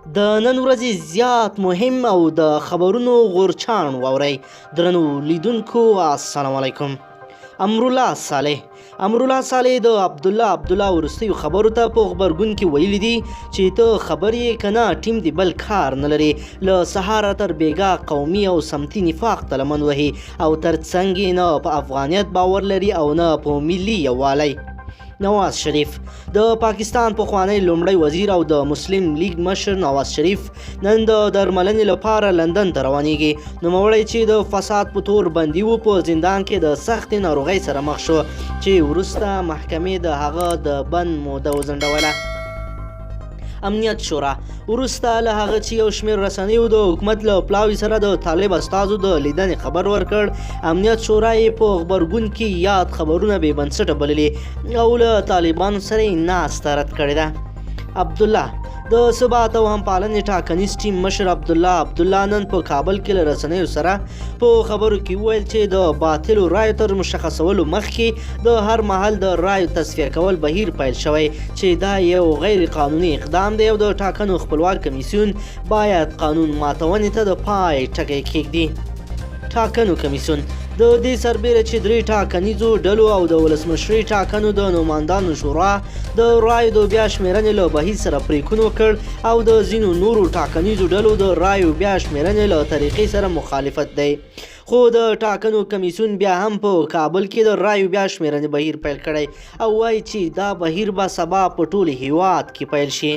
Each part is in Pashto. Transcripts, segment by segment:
د نن ورځې زیات مهم او د خبرونو غورچاڼ واورئ. درنو لیدونکو، السلام علیکم. امرالله صالح، امرالله صالح د عبدالله عبدالله وروستیو خبرو ته په غبرګون کې ویلي دي چې ته خبر یې که نه، ټیم دې بل کار نه لري، له سهاره تر بیګا قومي او سمتي نفاق ته لمن وهي او تر څنګ یې نه په افغانیت باور لري او نه په ملي یووالی. نواز شریف، د پاکستان پخوانی لومړی وزیر او د مسلم لیګ مشر نواز شریف نن د درملنې لپاره لندن ته روانیږي. نوموړی چې د فساد په تور بندي و، په زندان کې د سختې ناروغۍ سره مخ شو چې وروسته محکمې د هغه د بند موده وځنډوله. امنیت شورا، وروسته له هغه چې یو شمېر رسنیو د حکومت له پلاوي سره د طالب استازو د لیدنې خبر ورکړ، امنیت شورا یې په غبرګون کې یاد خبرونه بې بنسټه بللي او له طالبانو سره یې ناسته رد کړې ده. عبدالله، د ثبات او همپالنې ټاکنیز ټیم مشر عبدالله عبدالله نن په کابل کې له رسنیو سره په خبرو کې وویل چې د باطلو رایو تر مشخصولو مخکې د هر محل د رایو تصفیه کول بهیر پیل شوی چې دا یو غیر قانوني اقدام دی او د ټاکنو خپلواک کمیسیون باید قانون ماتونې ته د پای ټکی کېږدي. ټاکنو کمیسیون د دې سربېره چې درې ټاکنیزو ډلو او د ولسمشرۍ ټاکنو د نوماندانو شورا د رایو د بیا شمېرنې له بهیر سره پرېکون وکړ او د ځینو نورو ټاکنیزو ډلو د رایو بیا شمېرنې له طریقې سره مخالفت دی، خو د ټاکنو کمیسیون بیا هم په کابل کې د رایو بیا شمېرنې بهیر پیل کړی او وایي چې دا بهیر به سبا په ټول هیواد کې پیل شي.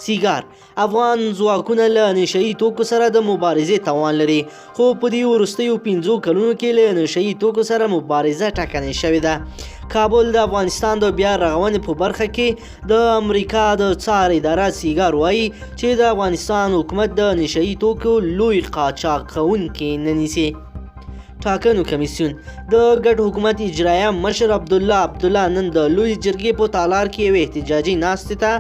سیګار، افغان ځواکونه له نشهيي توکو سره د مبارزې توان لري، خو په دې وروستیو 5 کلونو کې له نشهيي توکو سره مبارزه ټکنۍ شوې ده. کابل، د افغانستان د بیا رغونې په برخه کې د امریکا د څار اداره سیګار وایي چې د افغانستان حکومت د نشهيي توکو لوی قاچاق کوونکي نه نیسي. ټاکنو کمیسیون، د ګډ حکومت اجرایه مشر عبدالله عبدالله نن د لوی جرګې په تالار کې یوې احتجاجي ناستې ته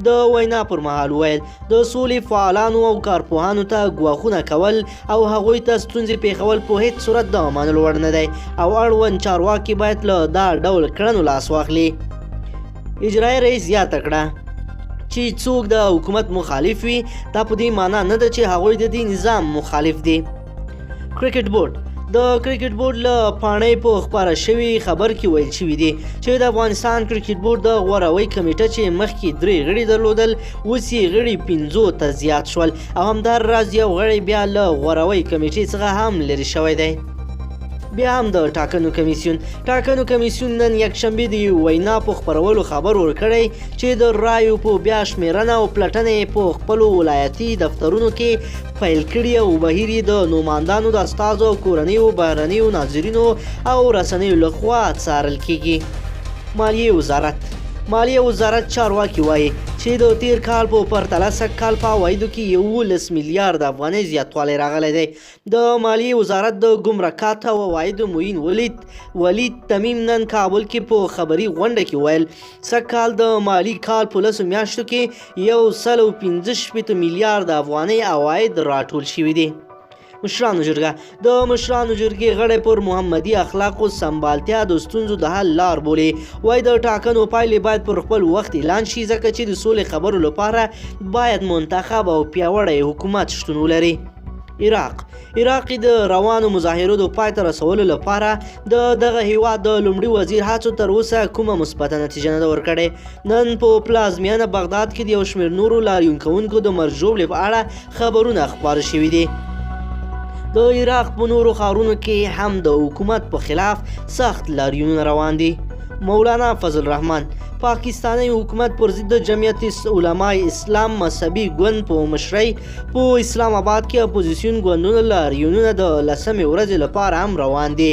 د وینا پر مهال وویل، د سولې فعالانو او کارپوهانو ته ګواښونه کول او هغوی ته ستونزې پېښول په هیڅ صورت د منلو وړ نه دی او اړوند چارواکي باید له دا ډول کړنو لاس واخلي. اجرایي رئیس زیاته کړه چې څوک د حکومت مخالف وي، دا په دې معنا نه ده چې هغوی د دې نظام مخالف دي. کرکټ بورډ، د کرکټ بورډ له پاڼې په خپاره شوي خبر کې ویل شوي دي چې د افغانستان کرکټ بورډ د غوراوي کمیټه چې مخکې 3 غړي درلودل، اوس یې غړي 5 ته زیات شول او همدا راز یو غړی بیا له غوراوي کمیټې څخه هم لرې شوی دی. بیا هم د ټاکنو کمیسیون، ټاکنو کمیسیون نن یکشنبه د یو وینا په خپرولو خبر ورکړی چې د رایو په بیا شمېرنه او پلټنه یې په خپلو ولایتي دفترونو کې پیل کړي او بهیر یې د نوماندانو د استازو او کورنیو بهرنیو ناظرینو او رسنیو لخوا څارل کیږي. مالیې وزارت، مالیې وزارت چارواکي وایي چې د تیر کال په پرتله سږ کال په عوایدو کې 11 میلیارد افغانۍ زیاتوالی راغلی دی. د مالیې وزارت د ګمرکات او عوایدو معین ولید تمیم نن کابل کې په خبري غونډه کې وویل، سږ کال د مالي کال په 10 میاشتو کې 165 میلیارد افغانۍ عواید راټول شوي دي. مشرانو جرګه، د مشرانو جرګې غړی پر محمدي اخلاقو سمبالتیا د ستونزو د حل لار بولي، وایي د ټاکنو پایلې باید پر خپل وخت اعلان شي، ځکه چې د سولې خبرو لپاره باید منتخب او پیاوړی حکومت شتون ولري. عراق، عراق د روانو مظاهرو د پای ته رسولو لپاره د دغه هیواد د لومړي وزیر هڅو تر اوسه کومه مثبته نتیجه نه ده ورکړې. نن په پلازمینه بغداد کې د یو شمېر نورو لاریون کوونکو د مرګ ژوبلې په اړه خبرونه خپاره شوي دي. د عراق په نورو ښارونو کې هم د حکومت په خلاف سخت لاریونونه روان دي. مولانا فضل الرحمن، پاکستاني حکومت پر ضد د جمعیت علماء اسلام مذهبي ګوند په مشرۍ په اسلام آباد کې اپوزیسیون ګوندونو لاریونونه د 10مې ورځې لپاره هم روان دي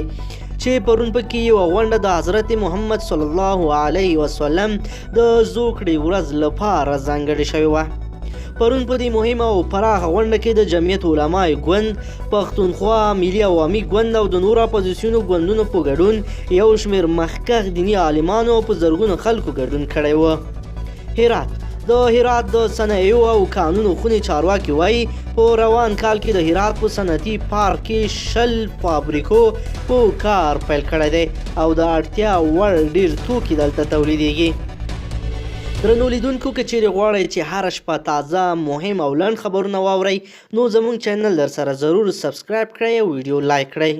چې پرون پکې یوه غونډه د حضرت محمد صلی الله علیه وسلم د زوکړې ورځ لپاره ځانګړې شوې وه. پرون په دې مهمه او پراخه غونډه کې د جمعیت علماء ګوند، پښتونخوا ملي عوامي ګوند او د نورو اپوزیسیونو ګوندونو په ګډون یو شمېر مخکښ دیني عالمانو او په زرګونو خلکو ګډون کړی و. هرات، د هرات د صنایعو او کانونو خونې چارواکي وایي په روان کال کې د هرات په صنعتي پارک کې 20 فابریکو په کار پیل کړی دی او د اړتیا وړ ډېر توکي دلته تولیدېږي. درنو لیدونکو، که چیرې غواړئ چې هره شپه تازه، مهم او لنډ خبرونه واورئ، نو زموږ چینل در سره ضرور سبسکرایب کړئ او ویډیو لایک کړئ.